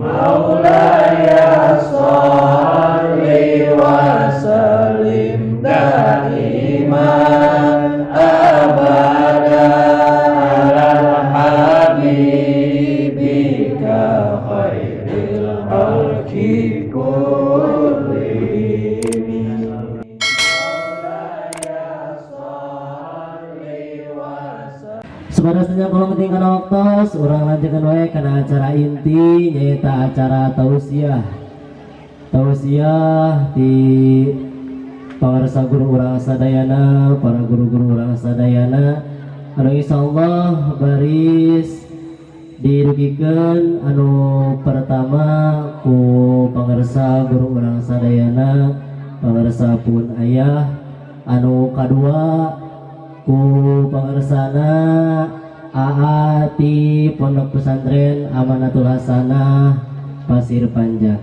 مولاي صل وسلم دائما أبدا على حبيبك خير الخلق كلهم. مولاي صل وسلم. Sebenarnya kalau penting kana waktos, urang lanjutkan wae kana acara inti, nyaeta acara tausiah. Tausiah di pangarsa guru urang sadayana, para guru-guru urang sadayana anu insyaallah baris dirugikeun. Anu pertama ku pangarsa guru urang sadayana, pangarsa pun ayah, anu kadua ku pangersana AA ti Pondok Pesantren Amanatul Hasanah Pasir Panjang.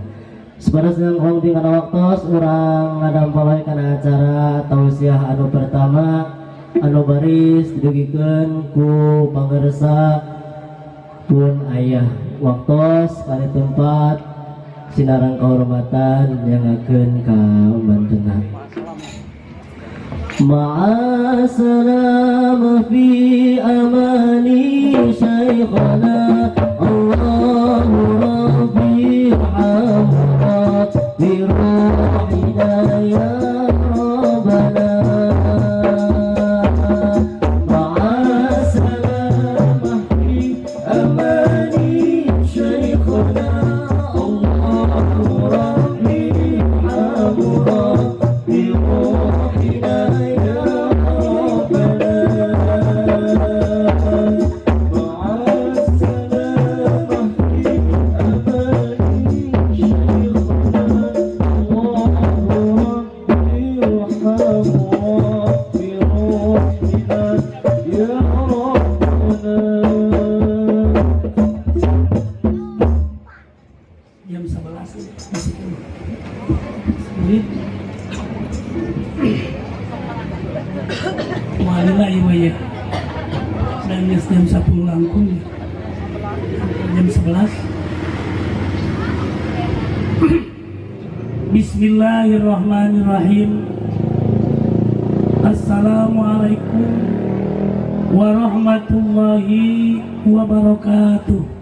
Sepada sedang kong kana waktos, urang ngadampal wae kana acara tausiah anu pertama anu baris didugikeun ku pangersa pun ayah. Waktos kali tempat sinareng kehormatan nyanggakeun ka bantena. مع السلامة في أماني شيخنا، الله ربي ارحمنا بروحنا يا ربنا. مع السلامة في أماني شيخنا، الله ربي ارحمنا بروحنا يا ربنا. مع السلامة في أماني شيخنا، الله ربي ارحمنا بروحنا يا ربنا. Jam 11 masih menit. Walila ieu ya. Dan jam 10 langkung ya. Jam 11. Bismillahirrahmanirrahim. Assalamualaikum warahmatullahi wabarakatuh.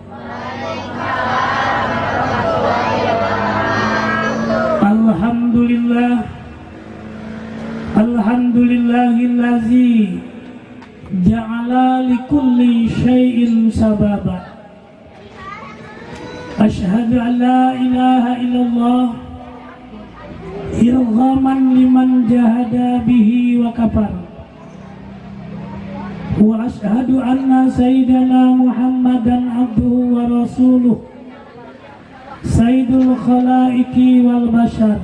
Alhamdulillah. Alhamdulillahillazi ja'ala likulli syai'in sababa. Asyhadu an la ilaha illallah irghaman liman jahada bihi wa kafar. Wa asyhadu anna sayyidana Muhammadan abduhu wa rasuluh sayyidul khalaiki wal bashar.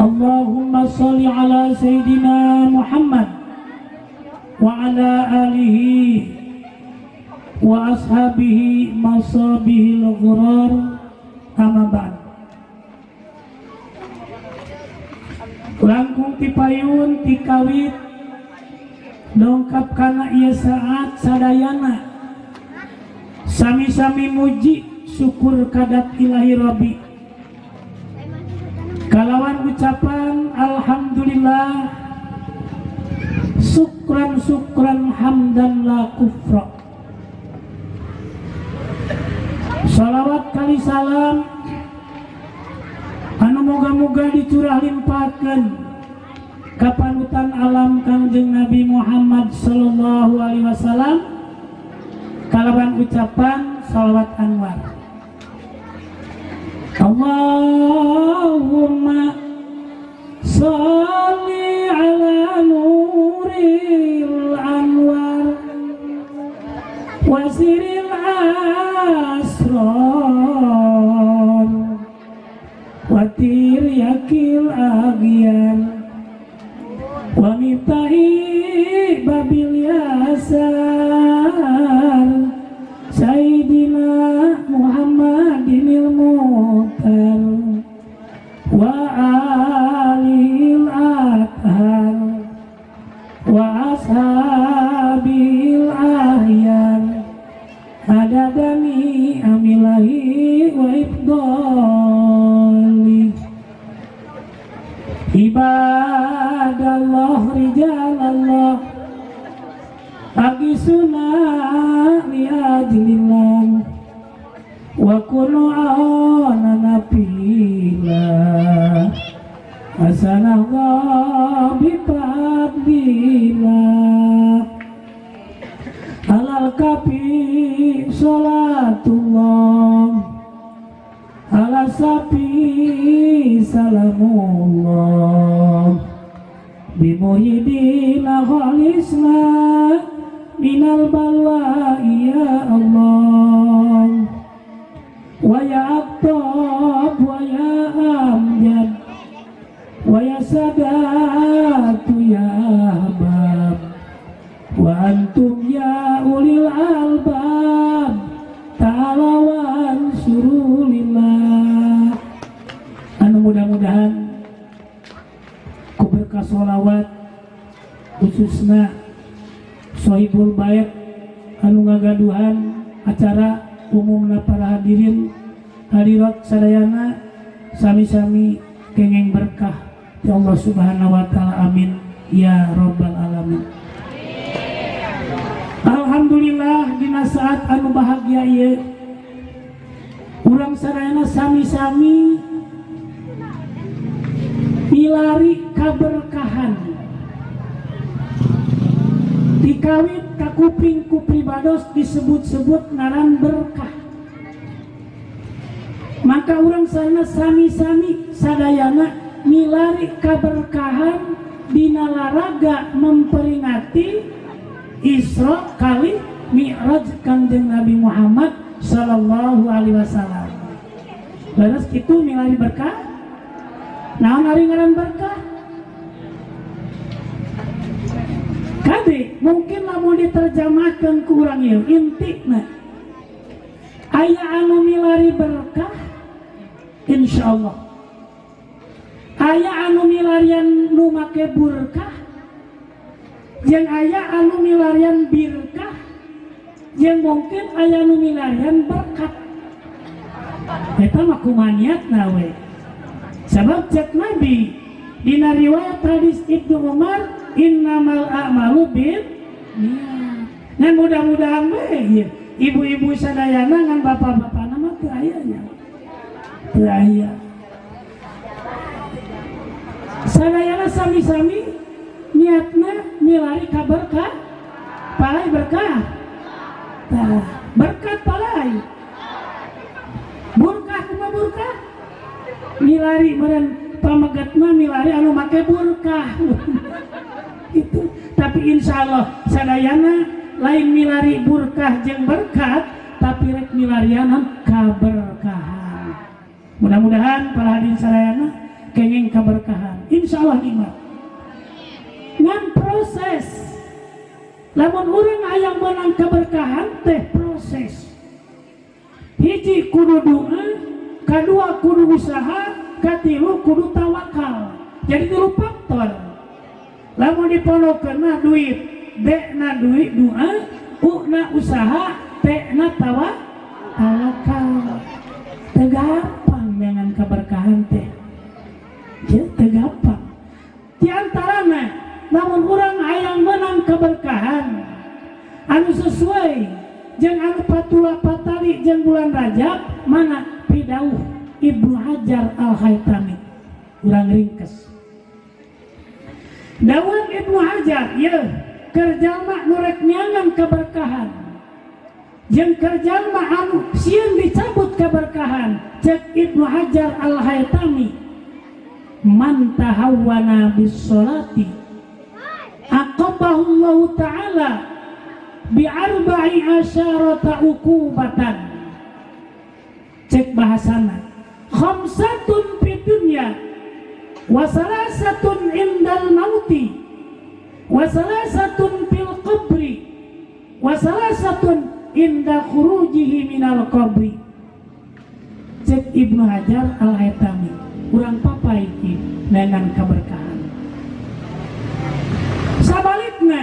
Allahumma salli ala sayyidina Muhammad wa ala alihi wa ashabihi masabihil ghurar, amma ba'd. Langkung tipayun tikawit dongkap kana ieu saat, sadayana sami-sami muji syukur kadat ilahi Rabbi kalawan ucapan alhamdulillah, syukran syukran hamdan la kufra. Salawat kali salam anu moga-moga dicurah limpahkeun ka panutan alam Kangjeng Nabi Muhammad sallallahu alaihi wasallam kalawan ucapan salawat anwar. Allahumma sholli ala nuril anwar wa siril asrar wa tiryakil agyar wa miftahi babil yasar Sayyidina Muhammadinil Muhtar wa alil athar wa ashabil ahyar. Ni'amillahi wa ifdali. Ibadallah rijalallah, aghitsuna li ajlillah wa kunu auna nabila hasanallah bi fadlillah. Alal kafi salatullah, ala safi salamullah, bimuhidina khalisna minal balwa ya Allah. Wa ya aqtab wa ya amjad wa ya sadatu ya ahbab wa antum ya ulil albab ta'ala wa ansurulillah. Anu mudah-mudahan ku berkah sholawat khususna Sohibul Bait anu ngagaduhan acara umumna, para hadirin hadirat sadayana sami-sami kenging berkah ya Allah Subhanahu wa taala. Amin ya rabbal alamin. Alhamdulillah, dina saat anu bahagia ieu urang sadayana sami-sami milari kaberkahan. Dikawit kakuping ku pribados disebut-sebut ngaran berkah, maka urang sana sami-sami sadayana milari kaberkahan dina laraga memperingati Isra kali Mi'raj Kangjeng Nabi Muhammad Sallallahu Alaihi Wasallam. Leres kitu milari berkah. Naon ari ngaran berkah? Kade mungkin lamun diterjemahkan ku urang ieu intina aya anu milari berkah, insyaallah aya anu milarian nu make burkah, jeung aya anu milarian birkah, jeung mungkin aya anu milarian berkat. Eta mah kumaha niatna we. Sebab cek Nabi dina riwayat hadis Ibnu Umar, innamal a'malu bin niat. Ngan mudah-mudahan we ieu ibu-ibu sadayana ngan bapak-bapakna mah teu aya nya, teu aya. Sadayana sami-sami niatna milari kaberkah, palai berkah. Tah, berkat palai burkah. Kumaha burkah? Milari meureun pameget mah milari anu make burkah itu. Tapi insya Allah sadayana lain milari burkah jeung berkat, tapi rek milarianan kaberkahan. Mudah-mudahan para hadirin sadayana kenging keberkahan, insya Allah nikmat. Ngan proses, lamun urang hayang menang keberkahan teh proses. Hiji kudu doa, kedua kudu usaha, katilu kudu tawakal. Jadi tilu faktor. Lamun dipondokeun mah duit, D na duit doa, U na usaha, T na tawakal. Teu gampang dengan keberkahan teh ya, teu gampang. Di antarana lamun urang hayang menang keberkahan anu sesuai jeung anu patula patali jeung bulan Rajab, mana pidauh Ibnu Hajar Al-Haytami, urang ringkes dawuh Ibnu Hajar ya, keur jalma nu rek neangan keberkahan jeung keur jalma anu sieun dicabut keberkahan, cek Ibnu Hajar Al-Haytami, man tahawwana bis sholati aqabahullahu ta'ala bi arba'i asyarata uqubatan. Cek bahasana, khamsatun fid dunya wa salasatun indal mauti wa salasatun fil qabri wa salasatun inda khurujihi minal qabri. Cek Ibnu Hajar Al-Haytami, urang papa iki dengan keberkahan. Sabalikna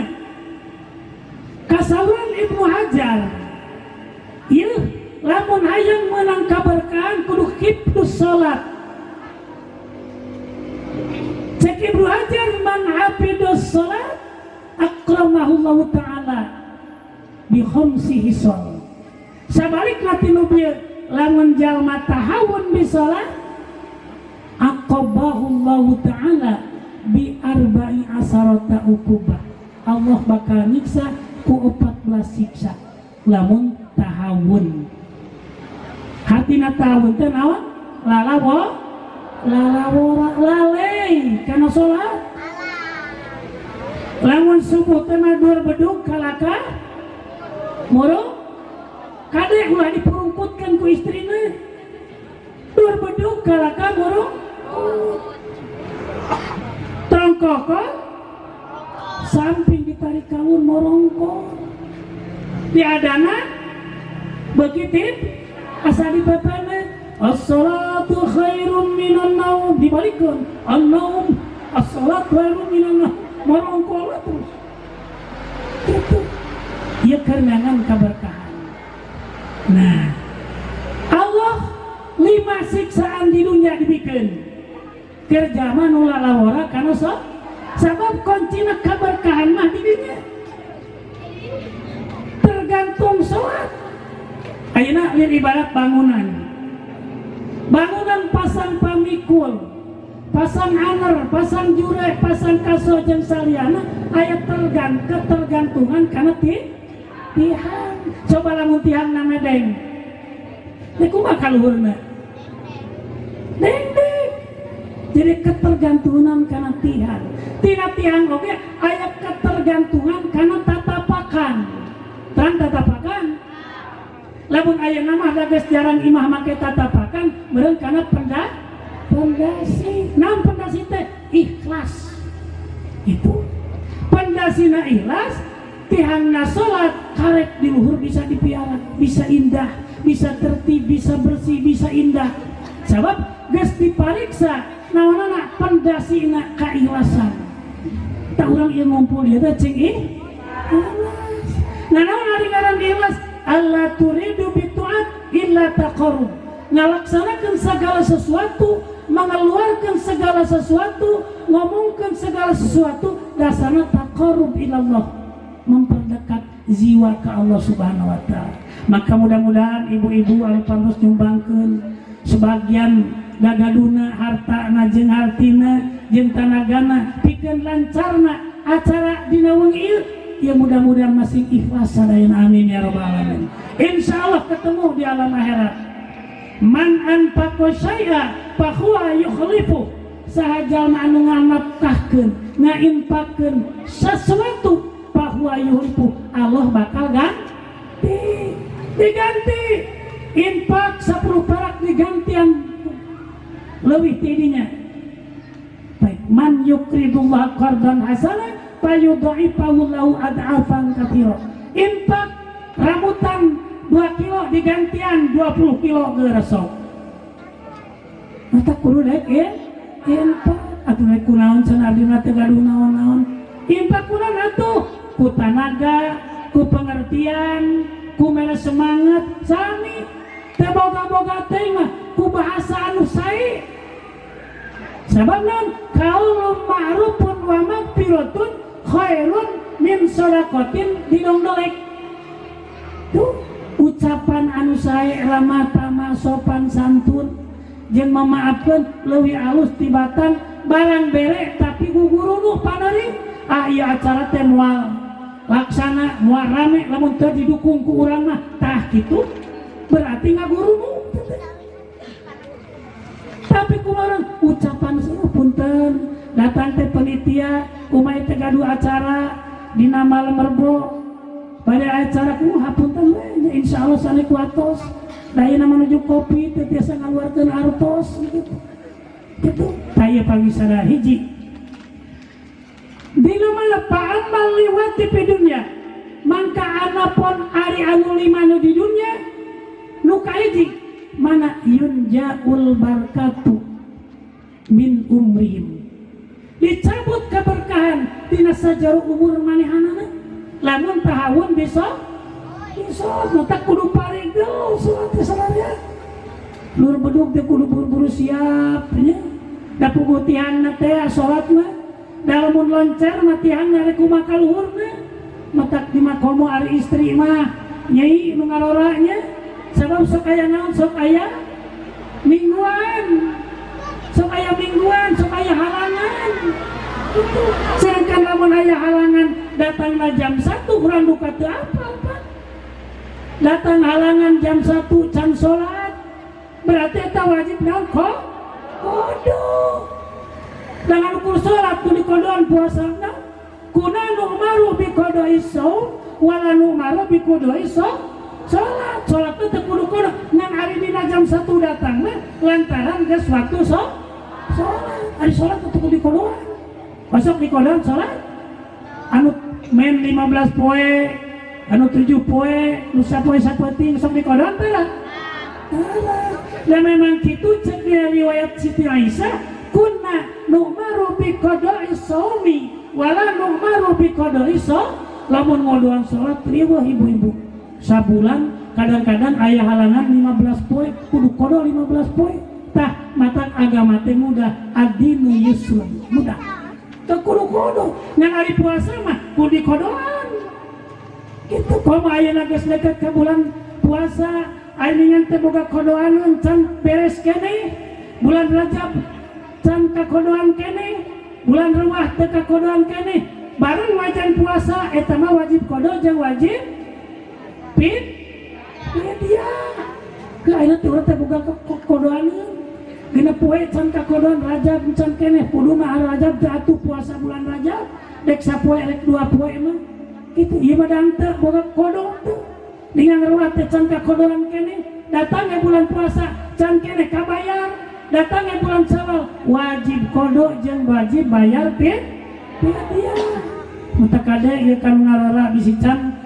kasauran Ibnu Hajar ieu, Lamun hayang menang kaberkahan kudu hifdus salat. Cek Ibnu Hajar, man hafidus salat akramahullahu ta'ala bi khamsi hisal. Sabalikna tinu bieu, lamun jalma tahawun bi salat aqabahullahu ta'ala bi arba'i asarata uqubah. Allah bakal nyiksa ku 14 siksa lamun tahawun. Hartina tahawun teh naon? Lalawo, lalawora, lalai kana salat. Lamun subuh teh mah dur bedug kalaka murung, kade ulah dipurungkutkeun ku istrina. Dur bedug kalaka murung, tongkoko samping ditarik kawun morongkor, diadana begitu asa dipepene, as-salatu khairum minan naum, dibalikeun an-naum, as-salatu khairum minan naum, morongkol terus gitu. Ieu kerenangan keberkahan. Nah, Allah lima siksaan di dunia dibikin kerja nu lalawora kana so, sabab kuncina keberkahan mah di dunia tergantung sholat. Ayeuna lieur ibarat bangunan, bangunan pasang pamikul, pasang aner, pasang jure, pasang kaso jeung saliana, aya ketergantungan karena tihang. Coba lamun tihang medeng, ini kumaha kaluhurna? Deng deng. Jadi ketergantungan karena tihang. Tina tihang oge aya ketergantungan karena tatapakan. Terang tatapakan. Lamun aya nama geus jarang imah make tatapakan, meureun karena pondasi. Naon pondasi teh? Ikhlas. Itu. Pondasina ikhlas, tihangna salat, karek di luhur bisa dipiara, bisa indah, bisa tertib, bisa bersih, bisa indah. Sebab geus dipariksa naonana pondasina keikhlasan. Tak urang ieu ngumpul ieu teh cing ikhlas. Nah, naon ari ngaran ikhlas? Alla turidu bi tu'at illa taqarrub. Ngalaksanakeun segala sesuatu, mengeluarkan segala sesuatu, ngomongkan segala sesuatu dasarnya taqarrub ilallah, memperdekat jiwa ke Allah Subhanahu wa taala. Maka mudah-mudahan ibu-ibu anu parantos nyumbangkeun sebagian gagaduna, harta jeung hartina jeung tanagana pikeun lancarna acara dina wengi ieu, ya mudah-mudahan masih ikhlas sadayana, amin ya rabbal alamin. Insyaallah ketemu di alam akhirat. Man anfaqa syai'a fahuwa yukhlifu. Saha jalma anu nganafkahkeun, ngainfakkeun sesuatu, fahuwa yukhlifu, Allah bakal ganti. Diganti infak 10 perak digantian leuwih tidinya. Baik, man yuqridullah qardan hasana fayudha'ifahu lahu ad'afan katsira. Infak rambutan 2 kilo digantian 20 kilo geresok. Mata kudu daek ya infak atuh, daek kunaon cenah, abdi mah teu gaduh naon-naon. Infak kunaon atuh? Ku tanaga, ku pengertian, ku mere semangat, sami teu boga-boga teuing mah ku bahasa anu sae. Sabab naon? Qaulun ma'rufun wa magfiratun khairun min shadaqatin didongdolek. Tuh, ucapan anu sae, ramah tamah, sopan santun jeung memaafkeun leuwih alus tibatan barang bere tapi gugurunuh paneri. Ah, ieu acara teh moal laksana, moal rame lamun teu didukung ku urang mah. Tah kitu berarti ngagurunuh. Tapi kumaha ucapan punten datang teh panitia, kumaha teh gaduh acara dina malam Rebo pada acara, kumaha punten we nya, insyaallah sane kuatos da ayeuna menuju kopi teu tiasa ngaluarkeun artos gitu gitu. Tah, ieu pangisara hiji dina mana fa'ammal liwati fi dunya. Mangka anapun ari anu lima nu di dunya, nu kahiji mana? Yunjaul barkatu min umrihim, dicabut keberkahan tina sajaro umur manehanana lamun tahawun bisa bisa. Matak kudu paring. Pegel sholat teh salarea. Lur bedug teh kudu buru-buru siap nya. Da puguh tihangna teh salat mah. Da lamun loncer mah tihangna rek kumaha kaluhurna. Matak di makomo ari istri mah nyai nu ngarora nya. Sabab sok aya naon, sok aya mingguan. Sok aya mingguan, sok aya halangan. Itu. Sedangkan lamun aya halangan datangna jam 1 kurang duka teu apa-apa. Datang halangan jam 1 can salat. Berarti eta wajib naon kok? Kodo. Dengan ukur salat kudu dikodoan puasana. Kunna nu'maru bi qada'i shaum wala nu'maru bi qada'i salat. Salat teh teu kudu kodo. Ngan ari dina jam 1 datang mah lantaran geus waktu salat. Ari salat teu kudu dikodoan. Besok dikodoan salat anu main 15 poe, anu 7 poe, nu sapoe sapenting sok dikodoan teh lah. Dan memang kitu cek di riwayat Siti Aisyah, kunna nu'maru bi qada'i shaumi wala nu'maru bi qada'i lamun ngodoan salat riweuh ibu-ibu. Sabulan kadang-kadang aya halangan 15 poe, kudu kodo 15 poe. Tah matak agama teh mudah, ad-dinu yusrun, mudah. Teu kudu kodo. Ngan ari puasa mah kudu dikodoan. Gitu komo ayeuna geus deket ke bulan puasa, ayeuna teh boga kodoan can beres keneh. Bulan Rajab can kakodoan keneh, bulan Ruwah teu kakodoan keneh. Bareng wajan puasa eta mah wajib kodo jeung wajib pit fidyah. Ke ayeuna teh urang teh boga kodoaneun. Genep poe can kakodoan Rajab can keneh, kudu mah Rajab teh atuh puasa bulan Rajab dek sapoe rek 2 poe mah. Gitu ieu mah dang teu boga kodo teu. Dengan ruwah teh can kakodoan keneh, datang ge bulan puasa can keneh kabayar, datang ge bulan Syawal wajib kodo jeung wajib bayar fidyah. Mata kade ieu kan ngarora bisi can